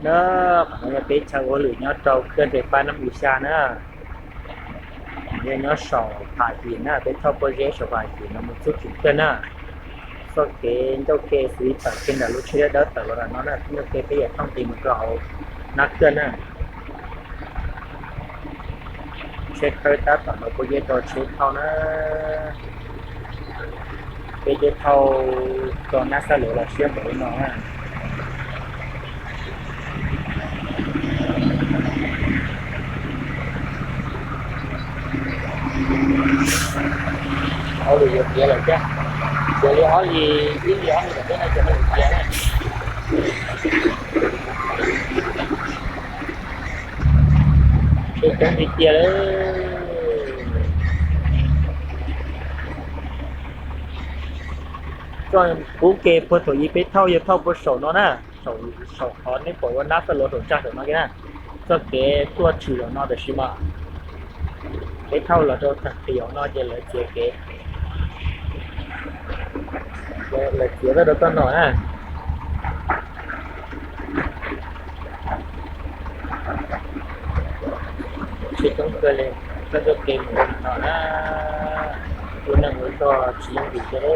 Qhov no yog peb chaw ua lwm nyob rau kawg nres pab nab u xya na. Yog nyob saum Pham Yim na, peb thauj pob zeb saum Pham Yim no mus txug Tsim Khaj na. Txoj kev ncauj ke xws li tawm kiag ntawm lub tsheb dawb dawb tawm los ntawm no na, ncauj ke peb yuav thooj nqis mus rau hauv Nab Khaj na. Tsheb khawb tab tom nrau pob zeb rau tsheb thauj na. Peb twb thauj txog Nab Xab Luas los siab npaum li no na. Hauj lwm yuav tiav lawm thiab. Tiav li ob hlis, ib hlis ob hlis tom ntej no ces hauj lwm tiav na. Tsheb coob tiag tiag li. Txoj kub ke puag thaum ub peb thauj yog thauj puag saum no na, saum qhov nej pom ua Nab Xab Luas saum tsag saum no kiag na. Txoj kev tuaj tshwm zaum no tiam sis mas peb thauj los rau tag qis zaum no ces lawv txiav kev, lawv txiav tau rau toj no na. Tsheb coob kawg li, txoj ncauj ke mus rau no na, ua neej ua tsaug tsis yooj yim kiag li.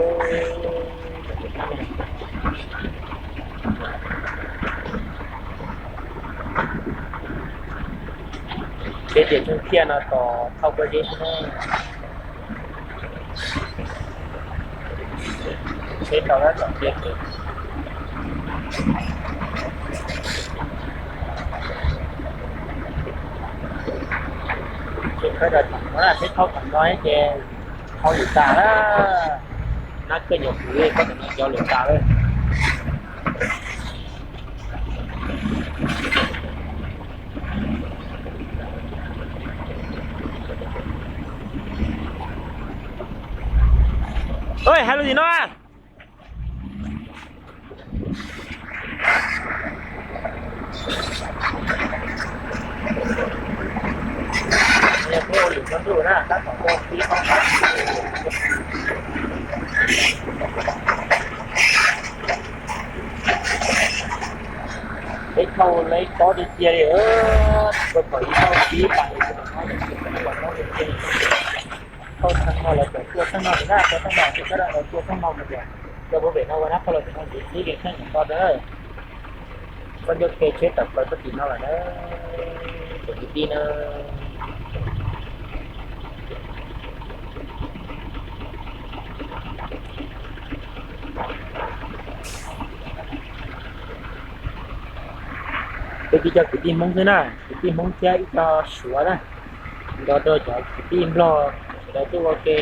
Tsheb tias tsooj thiaj no tos thauj pob zeb xwb na. Tsheb tau tab tom tiag tiag. Tsheb khawb rau tom no, tsheb thauj tom no ces thauj lwm tas na. Nab Khaj nyuam qhuav li, thauj tom no cov lwm tas lawm. Hais lus tim no. Peb thauj lawv tob tiag tiag li, kuv pom ib thauj pib pas li, thauj txheej no lawv cov tuaj txheej no, tus dab tuaj txheej no, tus dab lawv tuaj txheej no tias, cov pem no ua nab thauj los tim no tiv xwb, kev kheej nyuam qhuav tau. Koj nco ke tsheb tawm plaws txoj tim no lawm na, tus kwv tij na. Peb tib co kwv tij Hmoob xwb na, kwv tij Hmoob thiab ib co Suav na, nrog rau cov kwv tij Nplog sawv daws tuaj ua ke.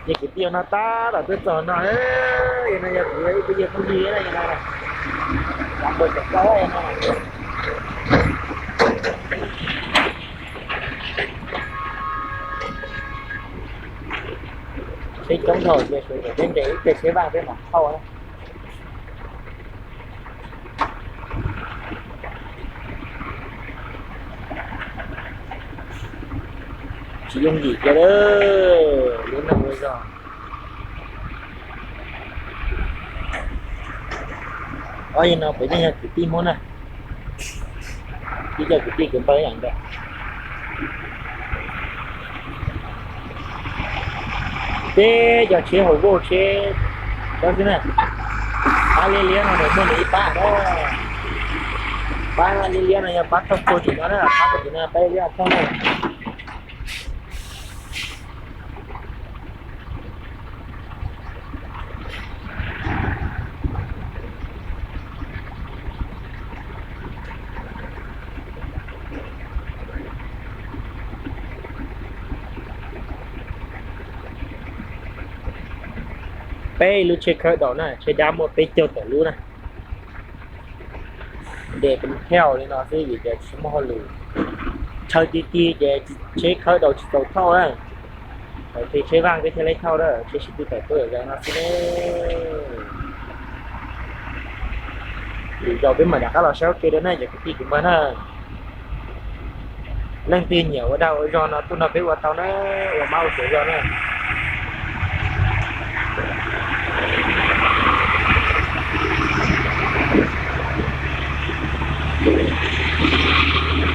Ces kwv tij no tab tom tuaj txog no, no yog kuv ib tug yawg phooj ywg na, no, cov npawg cov koj no. Tsheb coob dhau ces sawv daws nres ib teg tsheb vaj peb mam thauj na. Tsis yooj yim kiag li, lub neej ua zog. Ob yawg no puav leej yog kwv tij Hmoob na, ib co kwv tij kwv npawg ib yam nkaus. Peb cov tsheb hauv vaj tsheb dawb xwb na. Pab liab liab no nws muaj nws ib pab na. Pab liab liab no yog pab thauj puag tim no na, pab puag tim no pab liab liab thauj na. Peb lub tsheb khawb daus na, tsheb dab muaj peb caug tawm lub na. Nres pes thauj li no xwb vim tias tsis muaj hauj lwm. Tshaw ti ti ces tsheb khawb daus tsis txaus thauj na. Thaum twg tsheb vaj peb thiaj li thauj na, tsheb sib tw tawm tuaj zom zaws no xwb ne. Lwm zaus peb mam rov qab los saib ua ke dua na cov kwv tij kwv npawg na. Leej twg nyiam ua dag ua zog no tuaj nrog peb ua tau na, ua mab ua suav zog na.